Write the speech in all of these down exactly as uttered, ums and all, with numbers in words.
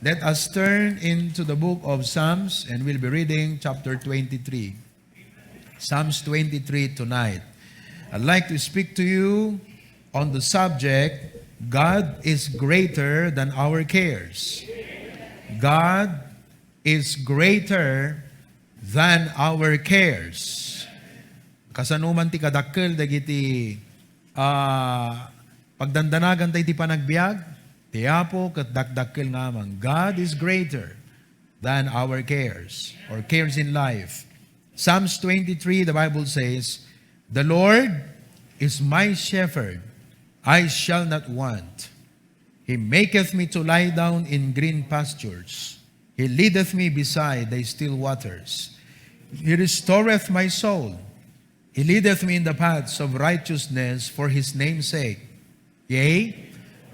Let us turn into the book of Psalms, and we'll be reading chapter twenty-three. Psalms twenty-three tonight. I'd like to speak to you on the subject, God is greater than our cares. God is greater than our cares. Kasano man ti kadakkel dagiti, ah, pagdandanagan tayo ti panagbiag, ti Apo ket dakdakkel nga amang. God is greater than our cares or cares in life. Psalms twenty-three, the Bible says, "The Lord is my shepherd, I shall not want. He maketh me to lie down in green pastures. He leadeth me beside the still waters. He restoreth my soul. He leadeth me in the paths of righteousness for his name's sake. Yea,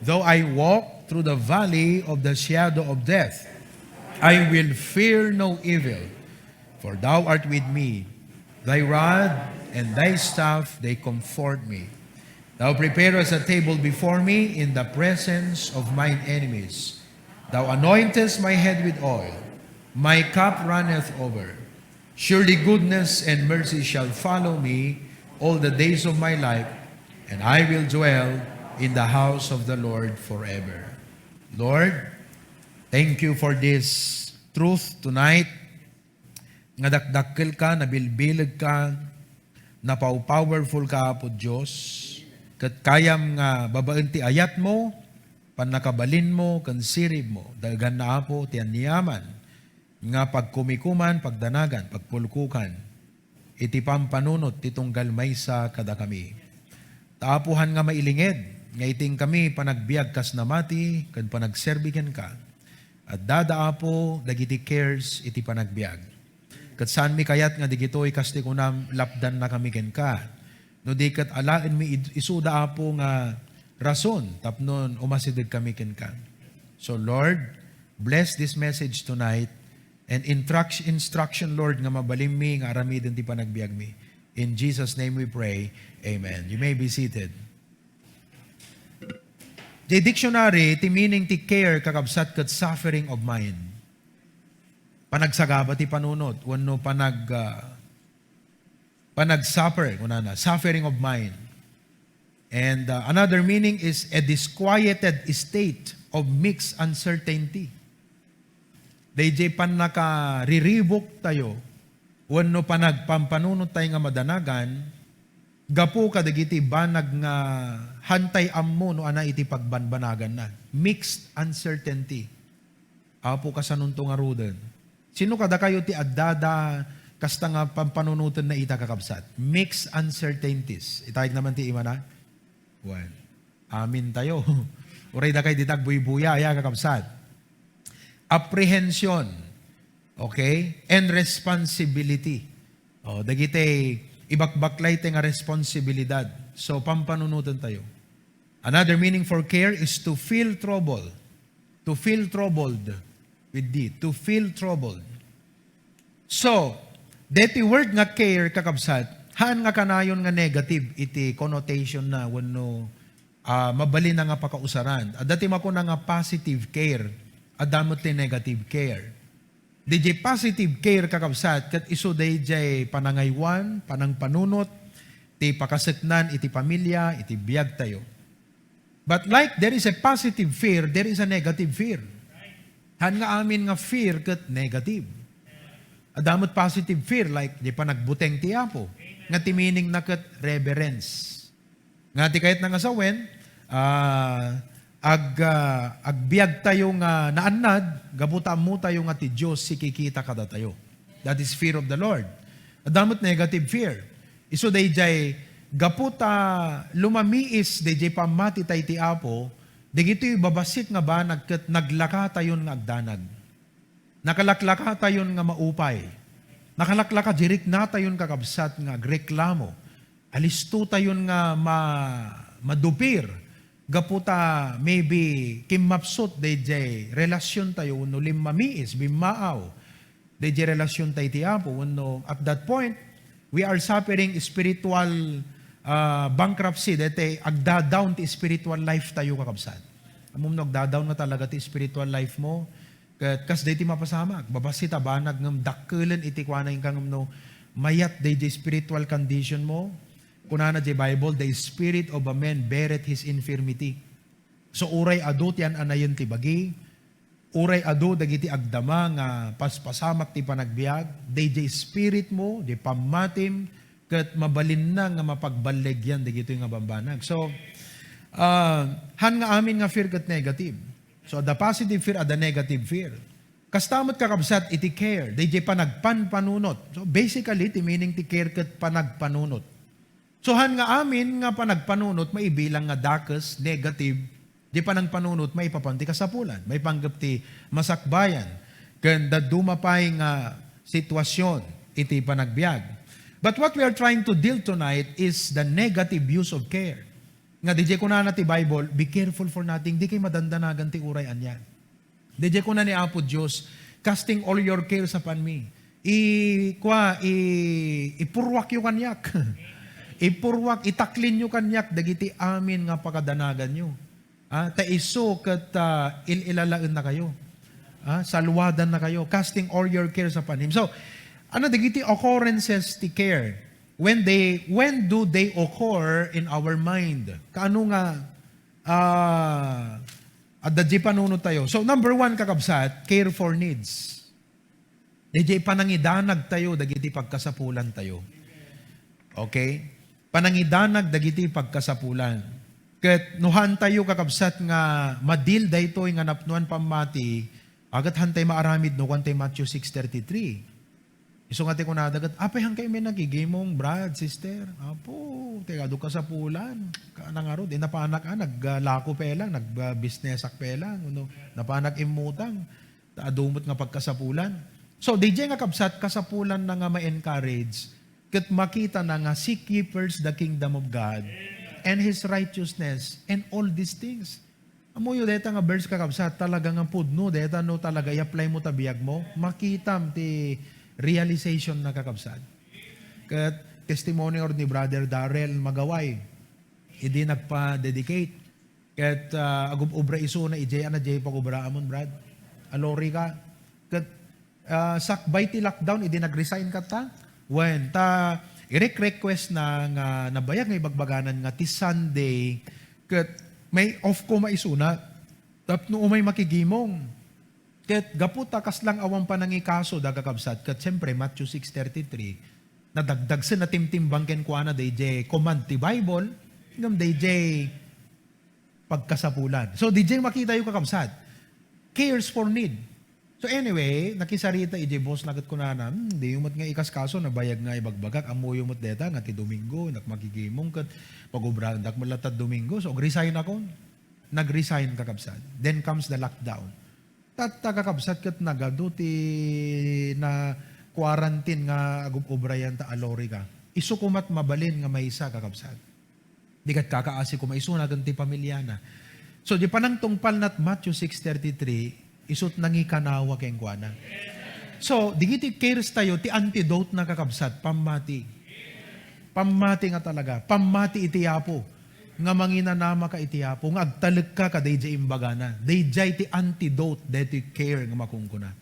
though I walk through the valley of the shadow of death, I will fear no evil, for thou art with me. Thy rod and thy staff, they comfort me. Thou preparest a table before me in the presence of mine enemies. Thou anointest my head with oil. My cup runneth over. Surely goodness and mercy shall follow me all the days of my life, and I will dwell in the house of the Lord forever." Lord, thank you for this truth tonight. Nga dakdakkel ka, nabilbileg ka, napau-powerful ka, Apo Dios, ket kayam nga babaen ti ayatmo, pannakabalinmo, ken siribmo, daeganna, Apo, ti aniaman nga pagkumikuman, pagdanagan, pagpulkokan iti pampanunot ti tunggal maysa kadakami. Ta Apo, han nga mailinged nga idinkami panagbiag kas namati ken panagserbi kenka. Addada, Apo, dagiti cares iti panagbiag. Ket saanmi kayat nga digitoy, kas ti kunam, lapdannakami kenka. No di ket alaenmi id-, isuda, Apo, nga rason tapno umasidegkami kenka. So, Lord, bless this message tonight and instruct-, instruction, Lord, nga mabalinmi nga aramiden ti panagbiagmi. In Jesus' name we pray. Amen. You may be seated. Di dictionary, ti meaning ti care, kakabsat, ket suffering of mind. Panagsagaba ti panunot, wenno panag-, ah, panagsuffer, kunana, suffering of mind. And, ah, another meaning is a disquieted state of mixed uncertainty. Dayjay pannakariribuktayo wenno panagpampanunottayo nga madanagan gapu kadagiti banag nga hantay ammo no ania iti pagbanbanaganna. Mixed uncertainty. Apo, kasanonto ngaruden? Sino kadakayo ti addada kasta nga pampanunotenna ita, kakabsat? Mixed uncertainties. Itayek naman ti imana. Wen. Amintayo. Uray dakay dita agbuybuya, aya, kakabsat. Apprehension. Okay? And responsibility. O, dagiti ibakbaklay ti nga responsibilidad. So, pampanunotentayo. Another meaning for care is to feel trouble. To feel troubled. With D. To feel troubled. So, deti word nga care, kakabsat, haan nga kanayon nga negative iti connotation na wenno, ah, mabalin a nga pakausaran. Adda ti makuna nga positive care, adda met ti negative care. Didiay positive care, kakabsat, ket isu daydiay panangaywan, panangpanunot, ti pakaseknan iti pamilya, iti biagtayo. But like there is a positive fear, there is a negative fear. Haan nga amin nga fear ket negative. Adda met positive fear, like, di panagbuteng ti Apo. Nga ti meaning na ket reverence. Nga ti kayatna nga sawen, ah, ag-, ah, agbiagtayo nga naannad, gapu ta ammotayo nga ti Dios sikikita kadatayo. That is fear of the Lord. Adda met negative fear. Isu daydiay, gapu ta lumamiis daydiay pammati tay ti Apo, dagitoy babassit nga banag ket naglakatayon nga agdanag. Nakalaklakatayon nga maupay. Nakalaklaka di riknatayon, kakabsat, nga agreklamo. Alistotayon nga ma-, madupir. Gapu ta maybe kimmapsut daydiay relasiontayo wenno limmamiis, bimmaaw daydiay relasionta iti Apo wenno at that point, we are suffering spiritual, ah, bankruptcy, daydiay agda-down ti spiritual life tayo, kakabsat. Ammom no agda-down nga talaga ti spiritual life mo, Ket kas daytoy mapasamak, babassit a banag ngem dakkelen iti kuana inka ngem no mayat daydiay spiritual condition mo. Kunana diay Bible, "The spirit of a man beareth his infirmity." So, uray adu ti an-anayen ti bagi, uray adu dagiti agdama nga paspasamak ti panagbiag, daydiay spirit mo, di pammatim, ket mabalinna nga mapagballegyan dagitoy nga bambanag. So, ah, han nga amin nga fear ket negative. So, adda positive fear, adda negative fear. Kasta met, kakabsat, iti care, daydiay panagpanpanunot. So, basically, ti meaning ti care ket panagpanunot. So, han nga amin nga panagpanunot maibilang nga dakes, negative, di panagpanunot maipapan ti kasapulan, maipanggep ti masakbayan, ken dadduma pay nga sitwasyon iti panagbiag. But what we are trying to deal tonight is the negative use of care. Nga diay kunana ti Bible, "Be careful for nothing." Di kay madandanagan ti uray ania. Diay kuna ni Apo Dios, "Casting all your cares upon me." I-, kua, i-, ipurwakyo kaniak. Ipurwak, itaklinyo kaniak dagiti amin nga pakadanaganyo. Ah, ta isu ket, ah, il-ilalaennakayo. Ah, salwadannakayo. Casting all your cares upon Him. So, ano dagiti occurrences ti care? When they, when do they occur in our mind? Kaano nga, ah, adda diay panunot tayo? So, number one, kakabsat, care for needs. Diay panangidanag tayo dagiti pagkasapulan tayo. Okay? Panangidanag dagiti pagkasapulan. Ket no han tayo, kakabsat, nga madil daytoy nga napnoan pammati, agat han tay maaramid no kuan tay Matthew six thirty-three. Isu nga ti kunada ket, "Apay han kayo met nagigimong, brad, sister?" Apo, ti adu kasapulan. Kaana ngarud, eh, napanak, ah, naglako pay lang, nag-, ah, businessak pay lang, no? Napanak immutang. Ta adu met nga pagkasapulan. So, diay nga kabsat, kasapulan na nga ma-encourage, ket makita na nga, "Seek ye first the kingdom of God and His righteousness, and all these things." Ammoyo dayta nga verse, kakabsat, talaga nga pudno dayta no talaga i-apply mo ta biag mo. Makitam ti realization na, kakabsat. Ket testimony or ni Brother Darrell Magaway, idi nagpa-dedicate. Ket, ah, agub-obra isuna idiay, ano, diay pag-obraamon, Brad? Alori ka? Ket, ah, sakbay ti lockdown, idi nag-resign ka ta? Wen, ta, irek-request na nga nabayag nga ibagbaganan nga ti Sunday, ket may off koma isuna. Tapno umay makigimong. Ket gapu ta kaslang awan panangikaso da, kakabsat, ket siyempre, Matthew six thirty-three, nadagdagsen a timtimbang kenkuana daydiay command ti Bible, ngem daydiay pagkasapulan. So, diay makitayo, kakabsat, cares for need. So, anyway, nakisarita idiay boss na ket kunana, "Hmm, diyo met nga ikaskaso, nabayag nga ibagbagak, ammoyo met dayta nga ti Domingo, innak makigimong ket pagobraendak met latta Domingo, so, agresign akon." Nag-resign, kakabsat. Then comes the lockdown. Tatta, kakabsat, ket nagadu ti na-quarantine nga agub-obrayan ta alori ka. Isu komat mabalin nga maysa, kakabsat. Di ket kakaasi koma isuna ken ti pamiliana. So, di panangtungpalnat Matthew six thirty-three, isut nangikanawa kenkuana. So, digiti cares tayo, ti antidote na, kakabsat, pammati. Pammati nga talaga. Pammati iti Apo. Nga manginanamaka iti Apo, nga agtalekka kadaydiay imbagana. Daydiay ti antidote daytoy care nga makunkuna.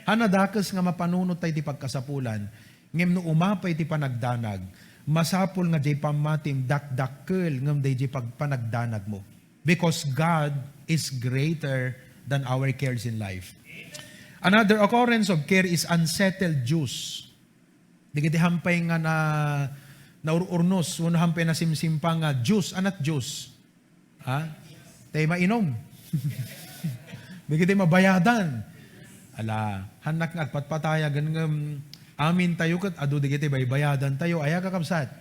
Haan a dakes nga mapanunot tayo ti pagkasapulan, ngem no umapay ti panagdanag, masapul nga diay pammatim dakdakkel ngem daydiay pagpanagdanag mo. Because God is greater than our cares in life. Another occurrence of care is unsettled dues. Dagiti hampay nga na, naur-urnos, wenno hampay nasimsimpang nga dues, anat dues. Ha? Tay mainom. Dagiti mabayadan. Ala, hannak nga agpatpatayagen ngem amin tayo ket adu dagiti baybayadan tayo. Aya, kakabsat?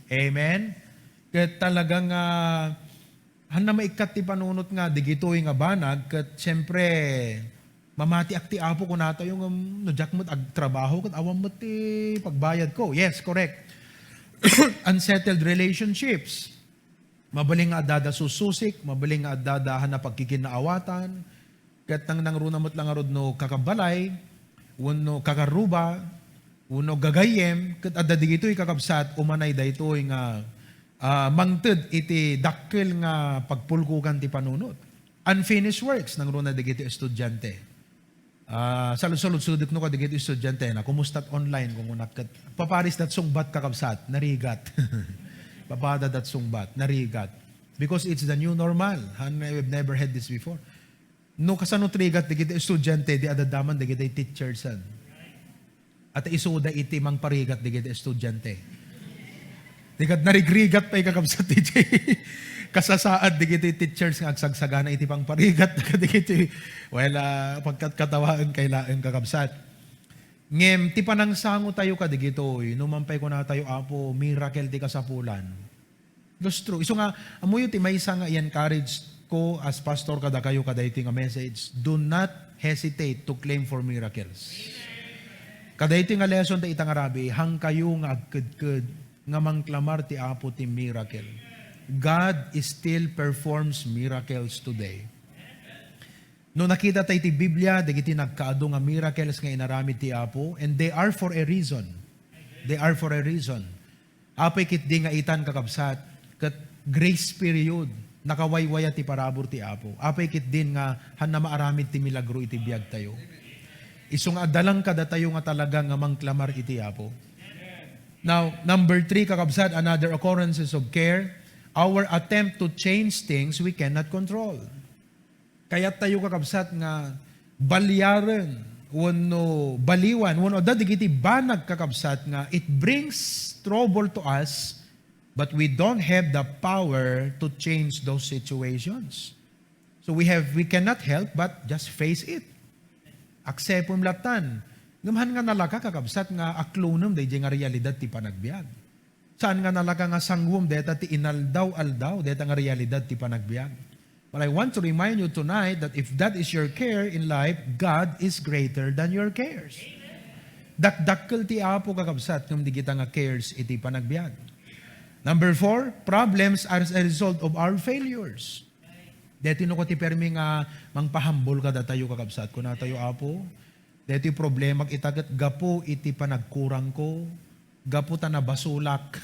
Amen? Ket talaga nga, ah, Hanna maikkat ti panunot nga digitoy nga banag, ket siempre, mamatiak ti Apo, kunatayo ngem no diak met agtrabaho ket awan met ti pagbayad ko. Yes, correct. Unsettled relationships. Mabalin nga addada sussusik, mabalin nga addada hanna pagkikinnaawatan, ket nangnangruna met la ngarud no kakabalay, wenno kakarruba, wenno gagayyem, ket adda digitoy, kakabsat, umanay daytoy nga, ah, mangted iti dakkel nga pagpulkogan ti panunot. Unfinished works, nangruna dagiti estudiante. Ah, salud-saludsedek no kadagiti estudiante na, "Kumusta online?" Kunkunak ket, "Paparis dat sungbat, kakabsat, narigat." Papada dat sungbat, narigat. Because it's the new normal. Han, we've never had this before. No, kasano ti rigat dagiti estudiante, di adda man dagiti teachers, an? At isuda iti mangparigat dagiti estudiante. Di ket narigrigat pay, kakabsat, iti kasasaad dagiti teachers nga agsagsagana iti pangparigat dagiti, well, ah, pagkatkatawaen kay laeng, kakabsat. Ngem ti panangsango tayo kadigitoy, no man pay kuna tayo, "Apo, miracle ti kasapulan." That's true. Isu nga, ammoyo ti maysa nga i-encourage ko as pastor kadakayo kadaytoy nga message, do not hesitate to claim for miracles. Kadaytoy nga lesson ta ita nga rabii, hankayo nga agkedked nga mangklamar ti Apo ti miracle. God still performs miracles today. No nakita tay ti Biblia, dagiti nagkaadu nga miracles nga inaramid ti Apo, and they are for a reason. They are for a reason. Apay ketdi nga itan, kakabsat, ket grace period, nakawaywaya ti parabur ti Apo. Apay ketdin nga hanna maaramid ti milagro iti biagtayo. Isu nga adda lang kadatayo nga talaga nga mangklamar iti Apo. Now, number three, kakabsat, another occurrences of care, our attempt to change things we cannot control. Kayat tayo, kakabsat, nga balyaren wenno baliwan wenno adda dagiti banag, kakabsat, nga it brings trouble to us, but we don't have the power to change those situations. So we have, we cannot help but just face it. Akseptem lattan. Ngem han nga nalaka, kakabsat, nga aklonem daydiay nga realidad ti panagbiag. Saan nga nalaka nga sangwem dayta ti inaldaw-aldaw, dayta nga realidad ti panagbiag. But I want to remind you tonight that if that is your care in life, God is greater than your cares. Dakdakkel ti Apo, kakabsat, ngem dagita nga cares iti panagbiag. Number four, problems are a result of our failures. Daytoy no ti permi nga mangpahambol kadatayo, kakabsat. Kunatayo, "Apo, daytoy problemak ita ket gapu iti panagkurangko, gapu ta nabasolak,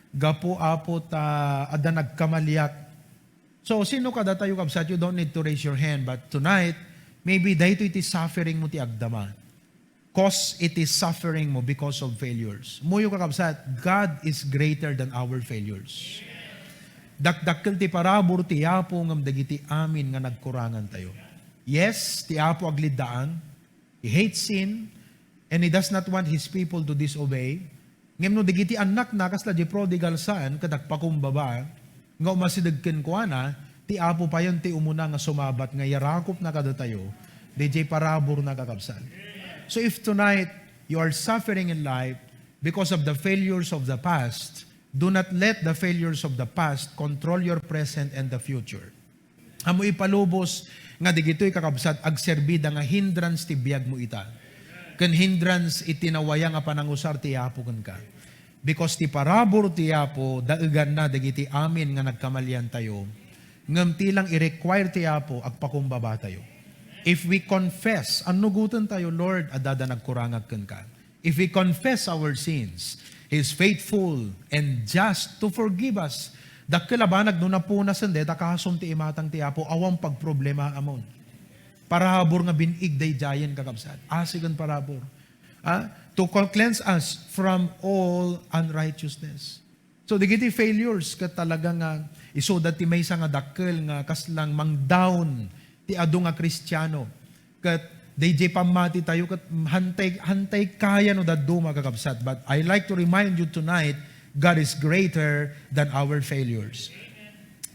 gapu, Apo, ta adda nagkamaliak." So, sino kadatayo, kabsat? You don't need to raise your hand, but tonight, maybe daytoy ti suffering mo ti agdama. Cause iti suffering mo because of failures. Ammoyo, kakabsat, God is greater than our failures. Dakdakkel ti parabur ti Apo ngem dagiti amin nga nagkurangan tayo. Yes, ti Apo aglead-an. He hates sin, and He does not want His people to disobey. Ngem no dagiti annakna, kasla di prodigal son, ket agpakumbaba, nga umasideg kenkuana, ti Apo payen ti umuna nga sumabat nga iyarakupna kadatayo, diay paraburna, kakabsat. So if tonight you are suffering in life because of the failures of the past, do not let the failures of the past control your present and the future. Ammo ipalubos nga digitoy, kakabsat, agserbida nga hindrance ti biag mo ita. Ken hindrance iti nawaya nga panangusar ti Apo kenka. Because ti parabur ti Apo, daeganna dagiti amin nga nagkamaliantayo. Ngem ti lang i-require ti Apo, agpakumbabatayo. If we confess, annugotentayo, "Lord, adda nagkurangak kenka." If we confess our sins, He is faithful and just to forgive us. Dakkel a banag no napunasen dayta kasom ti imatang ti Apo, awan pagproblemaamon. Parabur nga bin-ig daydiayen, kakabsat. Asigen parabur. Ah, to cleanse us from all unrighteousness. So, dagiti failures ket talaga nga isuda ti maysa nga dakkel nga kaslang mangdown ti adu nga Kristiano. Ket daydiay pammati tayo ket hantay, hantay kaya no dadduma, kakabsat. But I like to remind you tonight, God is greater than our failures.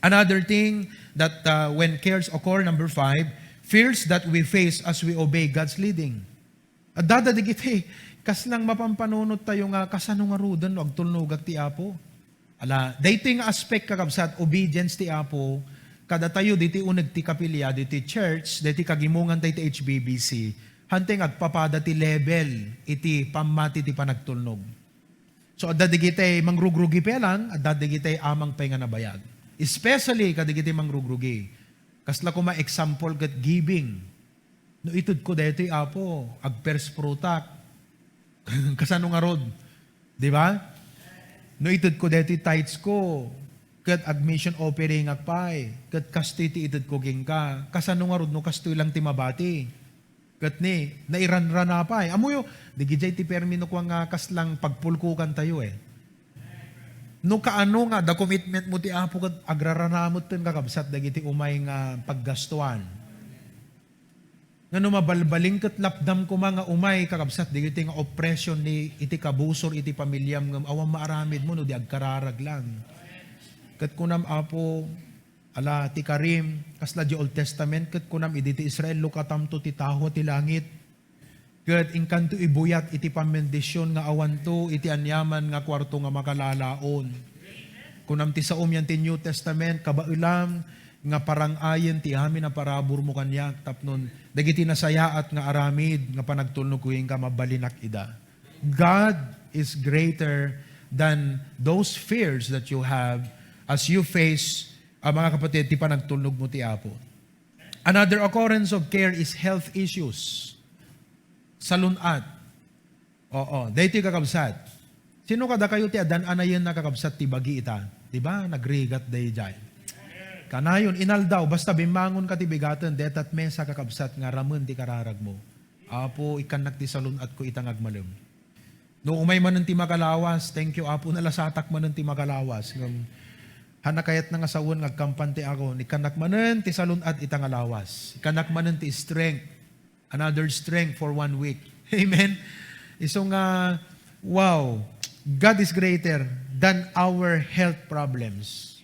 Another thing that, uh, when cares occur, number five, fears that we face as we obey God's leading. Adda dagiti kaslang mapampanunot tayo nga, "Kasano ngaruden no agtulnogak ti Apo?" Ala, daytoy nga aspect, kakabsat, obedience ti Apo, kadatayo ditoy uneg ti kapilya, ditoy church, ditoy kagimongan tayo ti H B B C, hantay nga agpapada ti level iti pammati ti panagtulnog. So, adda dagiti mangrugrugi pay lang, adda dagiti amang pay nga nabayag. Especially kadagiti mangrugrugi. Kasla koma example ket giving. No itedko daytoy, Apo, ag-first fruitak. Kasano ngarud? Di ba? No itedko daytoy tithes ko, ket ag-mission offeringak pay, ket kastoy ti itedko kenka. Kasano ngarud no kastoy lang ti mabati? Ket ni, nairanrana pay. Ammoyo, dagijay ti permi no kuan nga kaslang pagpulkokan tayo eh. No kaano nga, da commitment mo ti Apo ket agrarana metten kakabsat dagiti umay nga paggastuan. Nga no mabalbalin ket lapdam koma nga umay kakabsat dagiti nga oppression ni iti kabusor iti pamiliam ngem awan maaramid mo no di agkararag lang. Ket kunam, Apo, ala ti karim, kasla di Old Testament, ket kunam idi ti Israel, lukatamto ti taho ti langit. Ket inkanto ibuyat iti pammendision nga awanto iti aniaman nga kuarto nga makalalaon. Kunam ti saom yan ti New Testament, kabaelam nga parang-ayen ti amin a paraburmo kaniak tapnon dagiti nasayaat nga aramid nga panagtulnog kenka mabalinak ida. God is greater than those fears that you have as you face, ah, mga kapatid, ti panagtulnog mo ti Apo. Another occurrence of care is health issues. Salun-at. Oo, daytoy kakabsat. Sino kadakayo ti adan-anayen na kakabsat ti bagi ita? Di ba? Nagrigat dayjay. Kanayon, inaldaw, basta bimmangon ka ti bigaten, detat mesa kakabsat nga ramen ti kararag mo. Apo, ikkannak ti salun-at ko ita nga agmalem. No umay manen ti makalawas, thank you, Apo, nalasatak manen ti makalawas. Ngem, han nakayatna nga sawen nga agkampan ti ako, ikkannak manen ti salun-at ita nga lawas. Ikkannak manen ti strength. Another strength for one week. Amen? Isu nga, wow, God is greater than our health problems.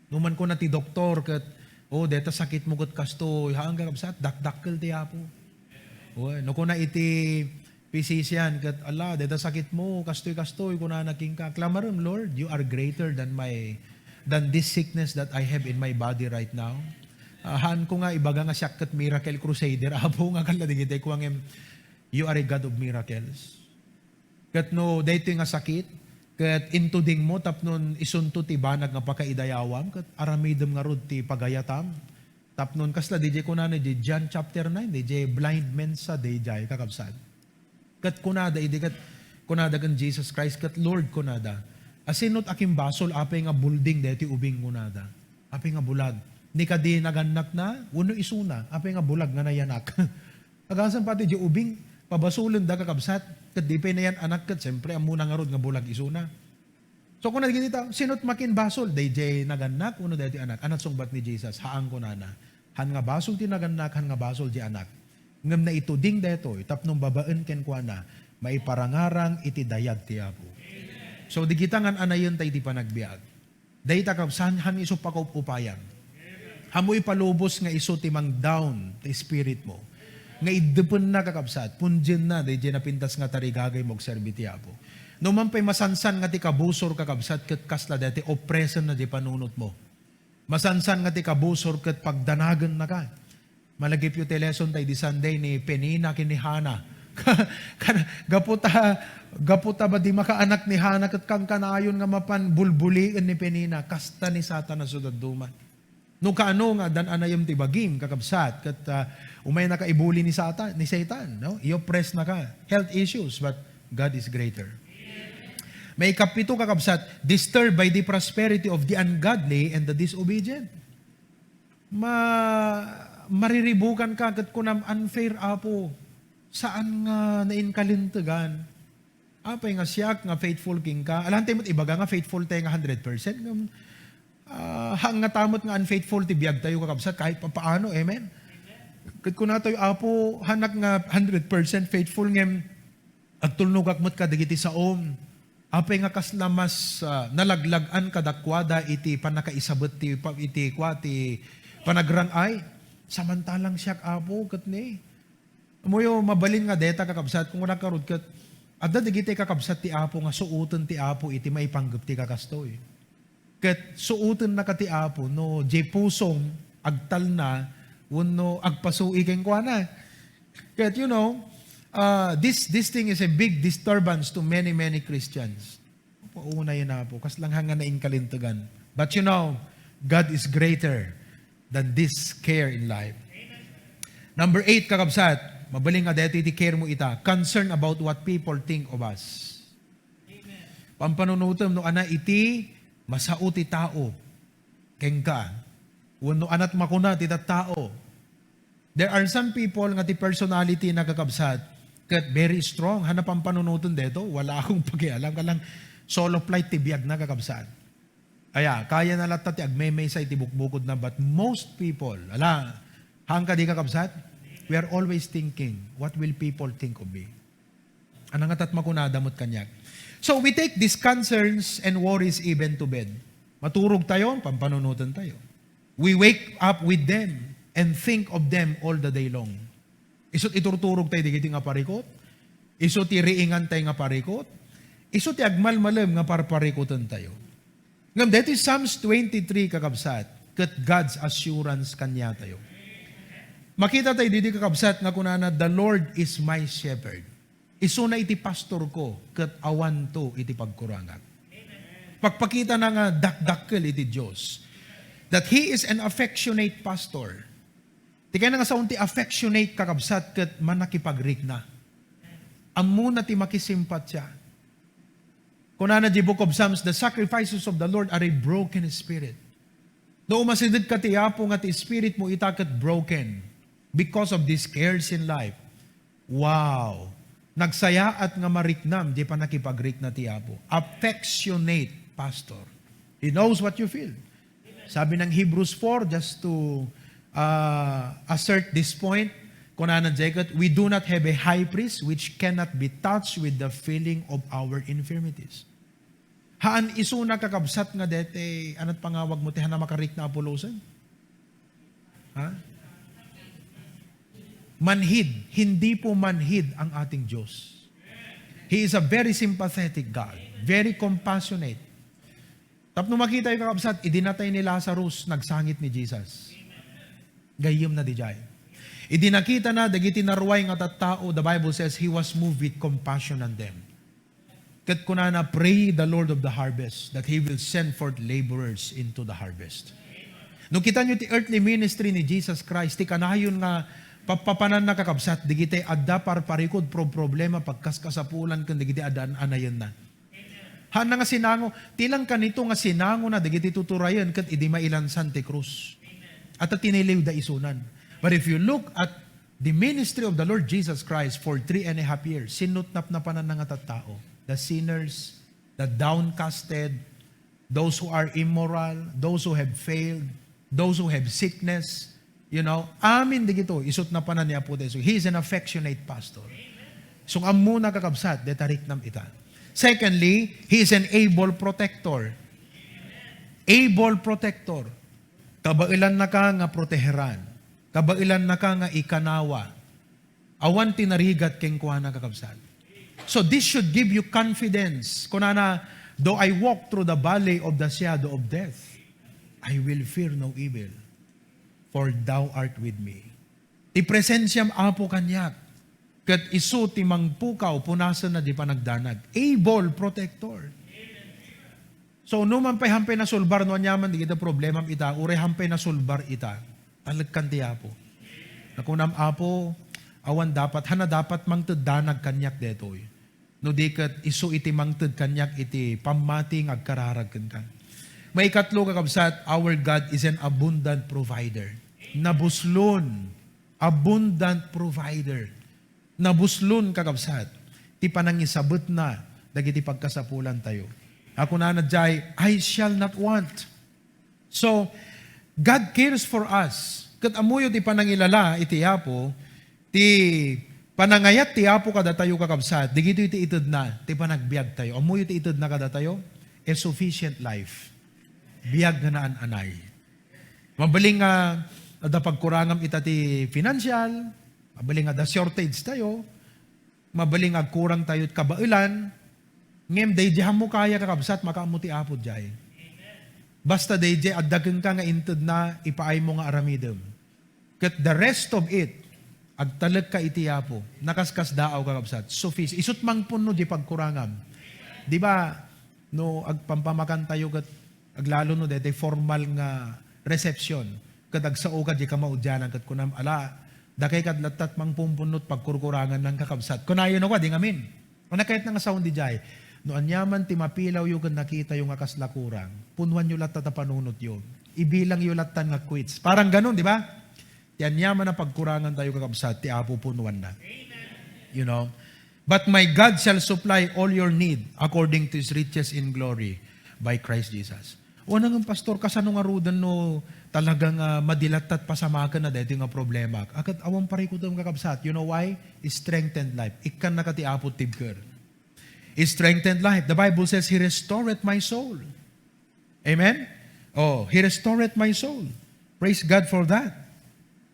No man kuna ti doktor ket, "Oh, deta sakit mo ket kastoy," haan kakabsat, dakdakkel ti Apo. Wen, no kuna iti physician ket, "Ala, deta sakit mo, kastoy, kastoy," kunana kenka, "Klamarem, Lord, you are greater than my, than this sickness that I have in my body right now." Ah, haanko nga ibaga nga siak ket miracle crusader, Apo, nga kalla digiti kuangem, "You are a God of miracles." Ket no daytoy nga sakit, ket intudingmo tapnon isunto ti banag nga pakaidayawam, ket aramidem ngarud ti pagayatam. Tapnon kasla, didiay kunana, didiay John chapter nine, didiay blind men sa didiay, kakabsat. Ket kunada, idi ket kunada ken Jesus Christ, ket Lord, kunada, "Asinot akimbasol, apay nga bulding daytoy ubing?" kunada. "Apay nga bulag? Ni kadi nagannakna, wenno isuna? Apay nga bulag nga nayanak?" Agasem pati di ubing, pabasolenda, kakabsat, ket di pay nayan-anak, ket siyempre, ammona ngarud nga bulag isuna. So, kuna dagiti tao, "Sinot makimbasol? Daydiay nagannak wenno daytoy anak?" Ania ti sungbat ni Jesus? "Haan," kunana. "Han nga basol ti nagannak, han nga basol ti anak. Ngem naituding daytoy tapno babaen kenkuana, maiparangarang iti dayag ti Apo." So, dagita nga an-anayenta iti panagbiag. Dayta ka, saan, han isu pakaupupayam? Ammo ipalubos nga isu ti mangdown ti spirit mo. Nga iddepenna, kakabsat, pundienna daydiay napintas nga tarigagay mo agserbi ti Apo. No man pay masansan nga ti kabusor, kakabsat, ket kasla dayta ti oppression na di panunot mo. Masansan nga ti kabusor ket pagdanagennaka. Malagipyo ti lesson tayo di Sunday ni Penina ken ni Hana. Kan-, gapu ta, gapu ta ba di makaanak ni Hana ket kankanayon nga mapan bulbulien ni Penina, kasta ni Satanas so dadduma. No kaano nga adan-anayem ti bagim, kakabsat, ket, ah, umay naka ibuli ni Satan, ni Satan, no? I-oppress naka. Health issues, but God is greater. May ikapito, kakabsat, disturbed by the prosperity of the ungodly and the disobedient. Ma-, mariribukan ka ket kunam, "Unfair, Apo. Saan nga nainkalintegan? Apay nga siak nga faithful kenka?" Alanti met ibaga nga faithful tayo nga hundred percent. Ngem, ah, haan nga ta met nga unfaithful ti biag tayo, kakabsat, kahit papaano. Amen? Ket kuna tayo, "Apo, haanak nga hundred percent faithful, ngem agtulnogak met kadagiti saom. Apay nga kasla mas, ah, nalaglag-an kadakuada iti pannakaisabet ti pa-, iti kua, ti panagrang-ay? Samantalang siak, Apo, ket ni." Ammoyo, mabalin nga deta, kakabsat, kung wala karud ket, adda dagiti kakabsat ti Apo nga suoten ti Apo iti maipanggep ti kakastoy. Ket suotennaka ti Apo no diay pusom agtalna wenno agpasui kenkuana. Ket, you know, uh, this, this thing is a big disturbance to many, many Christians. Paunay na po, kaslang hanga na inkalintegan. But, you know, God is greater than this care in life. Number eight, kakabsat, mabalin nga daytoy iti care mo ita, concern about what people think of us. Pampanunutem no ania iti masao ti tao kenka, wenno ania ti makuna ti tattao. There are some people nga ti personality na, kakabsat, ket very strong. Haan a pampanunoten deto, wala akong pakialam. Kalang solo flight ti biag na, kakabsat. Aya, kaya na latta ti agmemaysa iti bukbukod na, but most people, ala, haan kadi, kakabsat? We are always thinking, "What will people think of me?" Anang atat makunada met kaniak. So, we take these concerns and worries even to bed. Maturog tayo, pampanunoten tayo. We wake up with them and think of them all the day long. Isut' iturturog tayo dagiti nga parikut. Isut' iriingan tayo nga parikut. Isut' ti agmalmalem nga parparikuten tayo. Ngem daytoy Psalms twenty-three, kakabsat, ket God's assurance kaniatayo. Makita tayo didi, kakabsat, nga kunana, "The Lord is my shepherd." Isuna iti pastor ko, ket awanto iti pagkurangak. Pagpakita na nga dakdakkel iti Dios. That He is an affectionate pastor. Ti kayna nga saon ti affectionate, kakabsat, ket manakipagrikna. Ammona ti makisimpatia. Kunana di Book of Psalms, "The sacrifices of the Lord are a broken spirit." No, umasideg ka ti Apo nga ti spirit mo ita ket broken because of these cares in life. Wow! Nagsayaat nga mariknam di panakipagrikna ti Apo. Affectionate pastor. He knows what you feel. Sabi ng Hebrews four, just to, ah, assert this point, kunana, Jacob, "We do not have a high priest which cannot be touched with the feeling of our infirmities." Haan isuna, kakabsat, nga dete, anat pangawag mo ti haan a makarikna a pulosen? Ha? Manhid, hindi po manhid ang ating Diyos. He is a very sympathetic God, very compassionate. Tapno makita yung, kakabsat, idi natay ni Lazarus, nagsangit ni Jesus. Gayyem na dijay. Idi nakita na dagiti naruay nga tattao, the Bible says he was moved with compassion on them. Ket kunana, "Pray the Lord of the harvest that he will send forth laborers into the harvest." No, kitanyo ti earthly ministry ni Jesus Christ, ti kanayon nga papapananna, kakabsat, dagiti adda parparikut, pro-, problema, pagkaskasapulan, ken dagiti adda an-anayenna. Haan na nga sinango, ti lang kanito nga sinangona dagiti tuturayen ket idi mailansan ti krus. At tiniliwda isunan. But if you look at the ministry of the Lord Jesus Christ for three and a half years, sinutnapnapanan na nga tattao. The sinners, the downcasted, those who are immoral, those who have failed, those who have sickness, you know, amin digito, isutnapanan ni Apo Jesus. He is an affectionate pastor. So, ammona, kakabsat, deta riknam ita. Secondly, he is an able protector. Able protector. Kabaelannaka nga proteheran. Kabaelannaka nga ikanawa. Awan ti narigat kenkuana, kakabsat. So this should give you confidence. Kunana, "Though I walk through the valley of the shadow of death, I will fear no evil, for thou art with me." Ti presensiam, Apo, kaniak, ket isu ti mangpukaw, punasenna di panagdanag. Able protector. So, no man pay hampay nasolbar no aniaman dagiti problemam ita, uray hampay nasolbar ita, talekkan ti Apo. Nakunam, "Apo, awan dapat, haan a dapat mangted danag kaniak detoy. No di ket isu iti mangted kaniak iti pammati nga agkararag kenka." Maikatlo, kakabsat, our God is an abundant provider. Nabuslon, abundant provider. Nabuslon, kakabsat, ti panangisabetna dagiti pagkasapulantayo. A kunana jay, "I shall not want." So, God cares for us. Ket ammoyo ti panangilala iti Apo, ti panangayat ti Apo kadatayo, kakabsat, dagitoy ti itedna ti panagbiagtayo. Ammoyo ti itedna kadatayo? A sufficient life. Biag nga naan-anay. Mabalin nga adda pagkurangam ita ti financial, mabalin nga adda shortage tayo, mabalin nga agkurang tayo iti kabaelan, ngem daydiay ammo kaya, kakabsat, makaammo ti Apo diay. Basta daydiay adda kenka nga intedna, ipaaymo nga aramidem. Ket the rest of it, agtalekka iti Apo. Nakaskasdaaw, kakabsat. Suffic-, isut' mangpunno di pagkurangam. Di ba, no agpampamakan tayo ket aglalo no daytoy formal nga reception, ket agsao ka di kamaudianan ket kunam, "Ala, dakay kad lattat mangpumpunno ti pagkurkurangan nan, kakabsat." Kunayo no kadi ngamin. Kuna kayat na nga saon di jay, "No aniaman ti mapilawyo ken nakitayo nga kasla kurang, punuanyo latta ta panunotyo. Ibilangyo lattan nga quits." Parang ganun, di ba? Ti aniaman a pagkurangan tayo, kakabsat, ti Apo punuanna. You know? "But my God shall supply all your need according to His riches in glory by Christ Jesus." O, nangem, Pastor, kasano ngaruden no talagang, ah, madilattat pasamaken na daytoy nga problema? Akat awan parikutem, kakabsat. You know why? Strengthened life. Ikkannaka ti Apo tibker. Strengthened life. The Bible says, "He restored my soul." Amen? Oh, "He restored my soul." Praise God for that.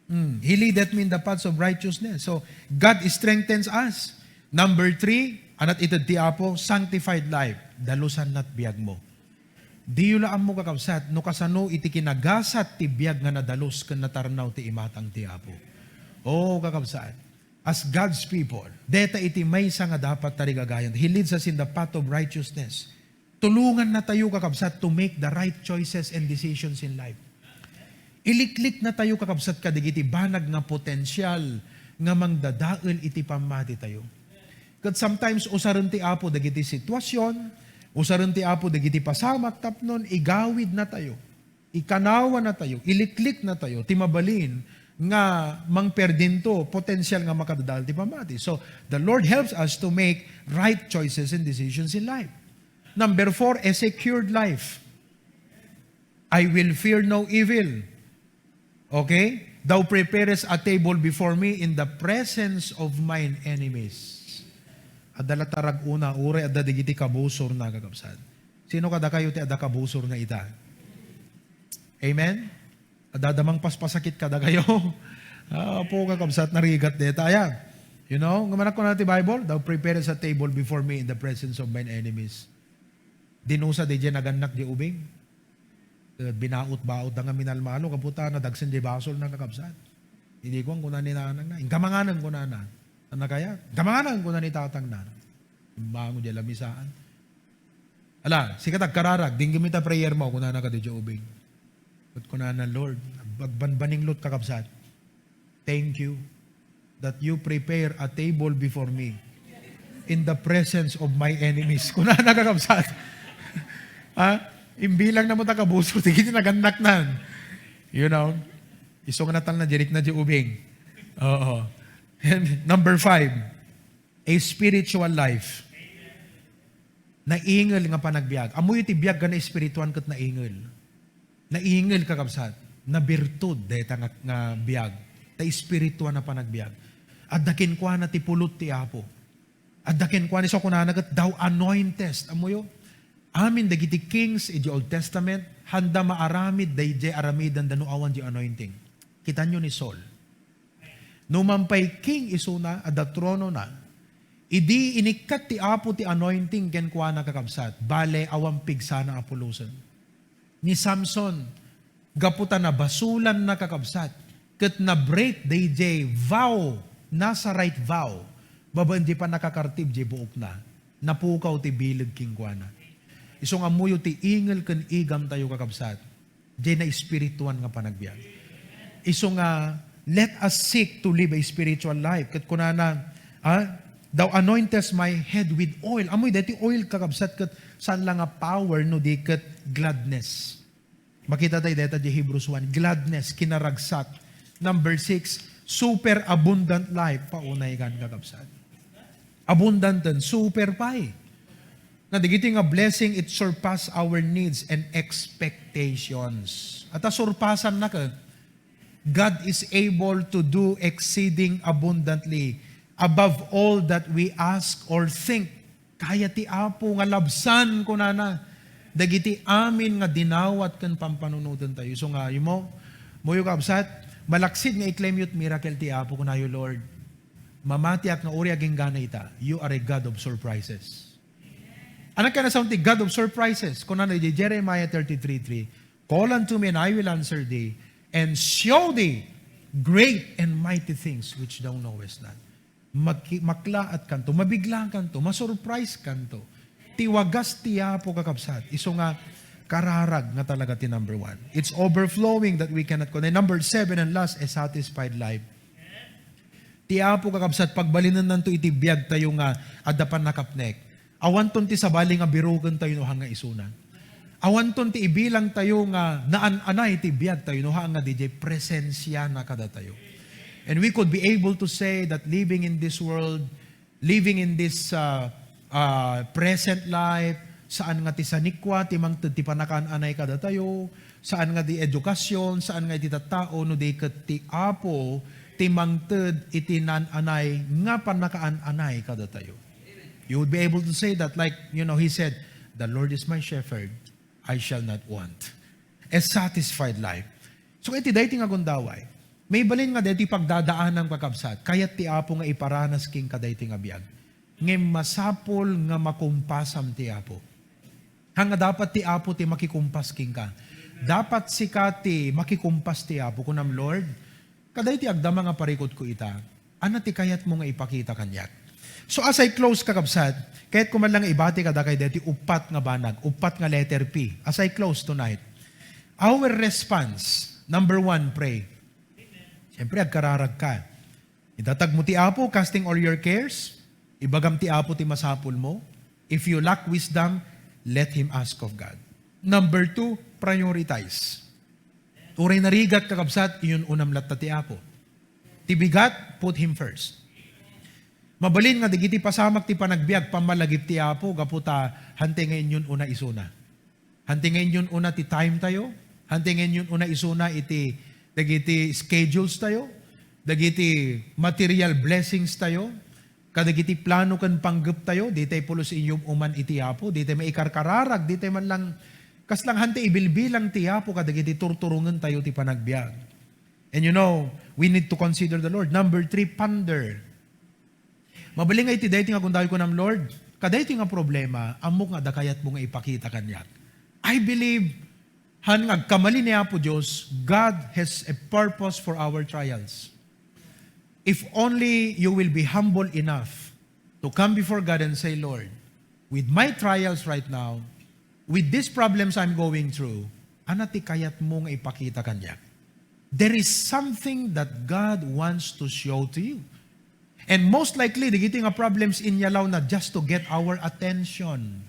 Mm, "He leadeth me in the paths of righteousness." So, God strengthens us. Number three, anat ited ti Apo, sanctified life. Dalusanna ti biag mo. Diyo la ammo, kakabsat, no kasano iti kinagasat ti biag nga nadalus ken natarnaw ti imatang ti Apo. Oh, kakabsat, as God's people, deta iti maysa nga dapat tarigagayan. He leads us in the path of righteousness. Tulongannatayo, kakabsat, to make the right choices and decisions in life. Ilikliknatayo, kakabsat, kadagiti banag nga potensial nga mangdadael iti pammatitayo. Ket sometimes, usaren ti Apo dagiti sitwasyon, usaren ti Apo dagiti pasamak tapno igawidnatayo, ikanawannatayo, ilikliknatayo ti mabalin nga mangperdinto potensial nga makadadael ti pammati. So, the Lord helps us to make right choices and decisions in life. Number four, a secured life. "I will fear no evil." Okay? "Thou preparest a table before me in the presence of mine enemies." Adda la tarag-una, uray adda dagiti kabusorna, kakabsat. Sino kadakayo ti adda kabusorna ita? Amen? Adda da mangpaspasakit kadakayo? Apo, kakabsat, narigat deta. Aya. You know, nga manakuna ti Bible, "Thou preparest a table before me in the presence of mine enemies." Dinusa di nagannak di ubing. Eh, binaot-baot da nga minalmalo, kaputa, nadagsen di basolna, kakabsat. Idi kuan, kuna ni nanangna, "Inka manganem," kunana. Ano kaya? "Inka manganem," kuna ni tatangna. Bango di lamisaan. Ala, sika agkararag, dinggem ita prayer mo, kunana kadi ubing. Ket kunana, "Lord, agbanbaninglot, kakabsat. Thank you that you prepare a table before me in the presence of my enemies." Kunana, kakabsat. Ha? Imbilang na mo ta kabusor, ti nagannak nan. You know? Isu nga natalna, direk na di ubing. Oo. And number five, a spiritual life. Naingel nga panagbiag. Ammoyo ti biag nga naespirituan ket naingel. Naingel, kakabsat. Nabirtud dayta nga, nga biag. Ta espirituan a panagbiag. Adda kenkuana ti pulot ti Apo. Adda kenkuana, isu kunana ket, "Thou anointest." Ammoyo? Amin dagiti kings iti Old Testament, haanda maaramid daydiay aramidenda no awan di anointing. Kitanyo ni Saul. Numan pay king isuna, adda tronona. Idi inikkat ti Apo ti anointing kenkuana, kakabsat, bale, awan pigsana a pulosen. Ni Samson, gapu ta nabasolanna, kakabsat, ket na-break daydiay vow, Nazarite vow, babaen di pannakakartib di buokna, napukaw ti bileg kenkuana. Isu nga ammoyo ti ingel ken igamtayo, kakabsat. Diay naespirituan nga panagbiag. Isu nga, let us seek to live a spiritual life. Ket kunana, ah, "Thou anointest my head with oil." Ammoy daytoy oil, kakabsat, ket saan la nga power no di ket gladness. Makita tayo deta di Hebrews one, gladness, kinaragsak. Number six, superabundant life. Paunay kan, kakabsat. Abundanten, super pay. Na dagiti nga blessing, it surpass our needs and expectations. At surpasan na ka. God is able to do exceeding abundantly above all that we ask or think. Kaya ti Apo nga labsan, kunana, dagiti amin nga dinawat ken pampanunoten tayo. So nga, imo, muyo, kabsat, malaksid nga i-claim yo ti miracle ti Apo, kunayo, "Lord, mamatiak nga uray aginggana ita, you are a God of surprises." Ano kaya nasaon ti God of surprises? Kunana iti Jeremiah thirty-three three, "Call unto me and I will answer thee and show thee great and mighty things which thou knowest not." Maki-, maklaat kanto, mabigla kanto, masurprise kanto. Ti wagas ti Apo, kakabsat. Isu nga kararag nga talaga ti number one. It's overflowing that we cannot contain. Number seven and last, a satisfied life. Ti Apo, kakabsat, pagbalinennanto iti biag tayo nga adda pannakapnek. Awanton ti sabali nga biroken tayo no hanga isuna. Awanton ti ibilangtayo nga naan-anay ti biagtayo, no haan nga diay presensiana kadatayo. And we could be able to say that living in this world, living in this, uh, uh, present life, saan nga ti sanikua ti mangted ti panakaan-anay kadatayo, saan nga ti edukasyon, saan nga iti tattao, no di ket ti Apo ti mangted iti naan-anay nga panakaan-anay kadatayo. You would be able to say that, like, you know, he said, "The Lord is my shepherd, I shall not want." A satisfied life. So, iti daytoy nga gundaway, maibalin nga daytoy pagdadaanam, kakabsat, kayat ti Apo nga iparanas kenka daytoy nga biag. Ngem masapul nga makumpasam ti Apo. Haan nga dapat ti Apo ti makikumpas kenka. Dapat sika ti makikumpas ti Apo. Kunam, "Lord, kadaytoy agdama nga parikutko ita, ania ti kayatmo nga ipakita kaniak?" So, as I close, kakabsat, kayatko man lang nga ibati kadakayo daytoy uppat nga banag, uppat nga letter P. As I close tonight, our response, number one, pray. Siyempre, agkararag ka. Idatag mo ti Apo, casting all your cares. Ibagam ti Apo ti masapul mo. If you lack wisdom, let him ask of God. Number two, prioritize. Uray narigat, kakabsat, inyun-unam latta ti Apo. Ti bigat, put him first. Mabalin nga dagiti pasamak ti panagbiag, pammalagip ti Apo, gapu ta hantay nga inyun-una isuna. Hantay nga inyun-una ti time tayo, hantay nga inyun-una isuna iti dagiti schedules tayo, dagiti material blessings tayo, kadagiti plano ken panggep tayo, ditay pulos inyum-uman iti Apo, ditay maikarkararag, ditay man lang, kas lang hantay ibilbilang ti Apo kadagiti turturongen tayo ti panagbiag. And you know, we need to consider the Lord. Number three, ponder. Mabalin nga iti daytoy nga gundaway kunam, "Lord, kadaytoy nga problema, ammok nga adda kayatmo nga ipakita kaniak." I believe, haan nga agkamali ni Apo Dios, God has a purpose for our trials. If only you will be humble enough to come before God and say, "Lord, with my trials right now, with these problems I'm going through, ania ti kayatmo nga ipakita kaniak?" There is something that God wants to show to you. And most likely, dagiti nga problems inyalawna just to get our attention.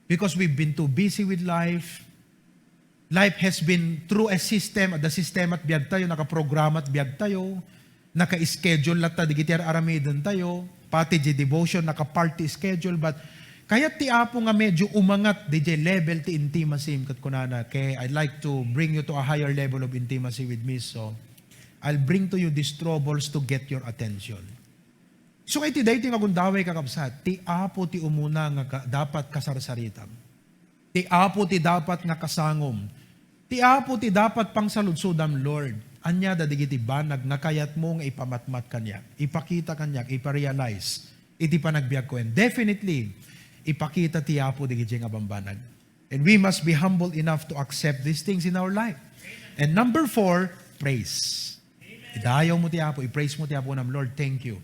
Because we've been too busy with life. Life has been through a system, adda sistema ti biag tayo, nakaprograma ti biag tayo, naka-schedule latta dagiti ar-aramiden tayo, pati di devotion, naka-part ti schedule, but kayat ti Apo nga medyo umangat diay level ti intimacy, ket kunana, "Okay, I'd like to bring you to a higher level of intimacy with me, so I'll bring to you these troubles to get your attention." So, iti daytoy nga gundaway, kakabsat, ti Apo ti umuna nga ka-, dapat kasarsaritam. Ti Apo ti dapat nga kasangom. Ti Apo ti dapat pangsaludsodam, "Lord, ania dagiti banag nga kayatmo nga ipamatmat kaniak, ipakita kaniak, iparealize iti panagbiagko?" And definitely, ipakita ti Apo dagiti nga bambanag. And we must be humble enough to accept these things in our life. And number four, praise. Idayaw mo ti Apo, i-praise mo ti Apo, nam, "Lord, thank you.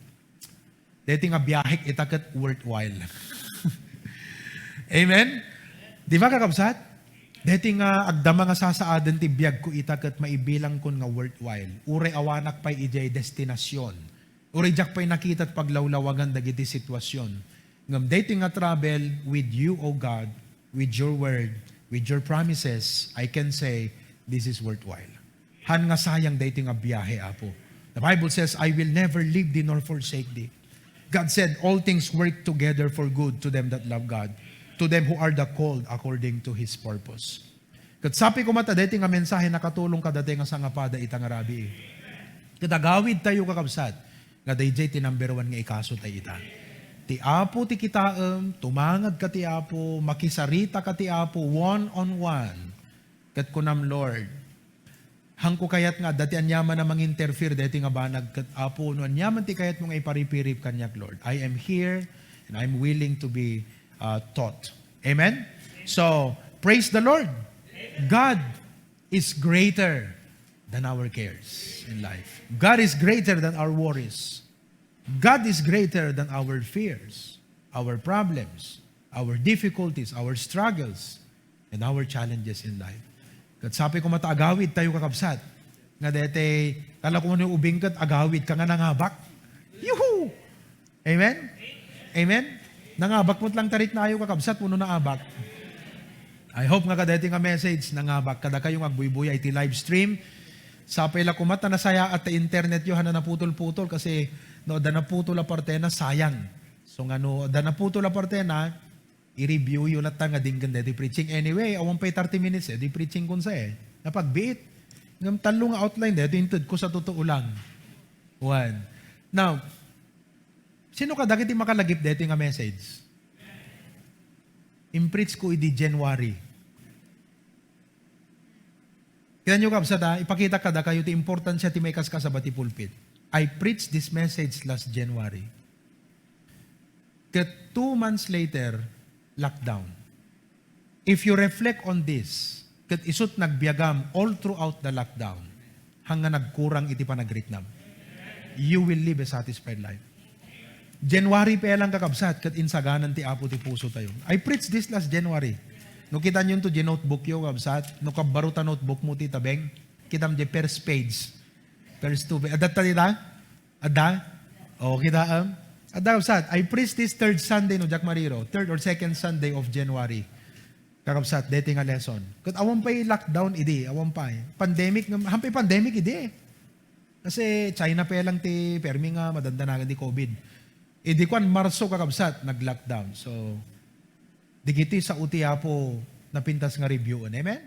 Daytoy nga biahek ita ket worthwhile." Amen? Di ba, kakabsat? Daytoy nga agdama nga sasaaden ti biagko ita ket maibilangkon nga worthwhile. Uray awanak pay idiay destinasyon. Uray diak pay nakita ti paglawlawagan dagiti sitwasyon. Ngem daytoy nga travel with you, O God, with your word, with your promises, I can say, "This is worthwhile." Haan nga sayang daytoy nga biahe, Apo. The Bible says, "I will never leave thee nor forsake thee." God said, "All things work together for good to them that love God, to them who are the called according to His purpose." Ket sapay koma ta daytoy nga mensahe nakatulong kadatayo nga sangapada ita nga rabii. Ket agawid tayo, kakabsat, nga daydiay ti number one nga ikaso tayo ita. Ti Apo ti kitaem, tumangad ka ti Apo, makisarita ka ti Apo, one on one. Ket kunam, "Lord, haanko kayat nga adda ti aniaman a manginterfere daytoy nga banag, ket Apo, no aniaman ti kayatmo nga iparipirip kaniak, Lord, I am here and I'm willing to be, uh, taught." Amen? So, praise the Lord. God is greater than our cares in life. God is greater than our worries. God is greater than our fears, our problems, our difficulties, our struggles, and our challenges in life. Ket sapay koma ta agawid tayo, kakabsat, nga daytoy, kala ko no ubing ket agawid ka nga nangabak. Yuhu! Amen? Amen? Nangabak met lang ta riknaayo, kakabsat, wenno naabak. I hope nga kadaytoy nga message nangabak kadakayo nga agbuybuya iti live stream. Sapay la koma ta nasayaat ti internet yo, haan a naputol-putol kasi no adda naputol a partena, sayang. So nga no adda naputol a partena, i-review yo latta nga denggen daytoy preaching. Anyway, awan pay thirty minutes, eh, di preaching kunsa, eh. Napagbiit. Ngem tallo nga outline daytoy intedko sa totoo lang. One. Now, sino kadagiti makalagip daytoy nga message? Impreach ko idi January. Kita nyo, kabsat, ha? Ipakita kadakayo ti importansya ti maikaskasaba ti pulpit. I preached this message last January. Ket two months later, lockdown. If you reflect on this, ket isut nagbiagam all throughout the lockdown, hangga nagkurang iti panagriknam, you will live a satisfied life. January pa lang, kakabsat, ket insaganan ti Apo ti puso tayo. I preached this last January. No, kita nyo to, di notebook yo, kabsat. No, kabbaro ta notebook mo ti tabeng. Kitam di first page. First two page. Adda ta dita? Adda? O, kita, um, adda, kabsat. I preached this third Sunday, no, Jack Mariro. Third or second Sunday of January. Kakabsat, deti nga lesson. Ket awan pay lockdown idi, awan pay. Pandemic, ngem, hampay pandemic idi. Kasi China pa lang ti permi nga madandanagan di COVID. Idi kuan, Marso, kakabsat, nag-lockdown. So, digiti sao ti Apo napintas nga reviewen. Amen?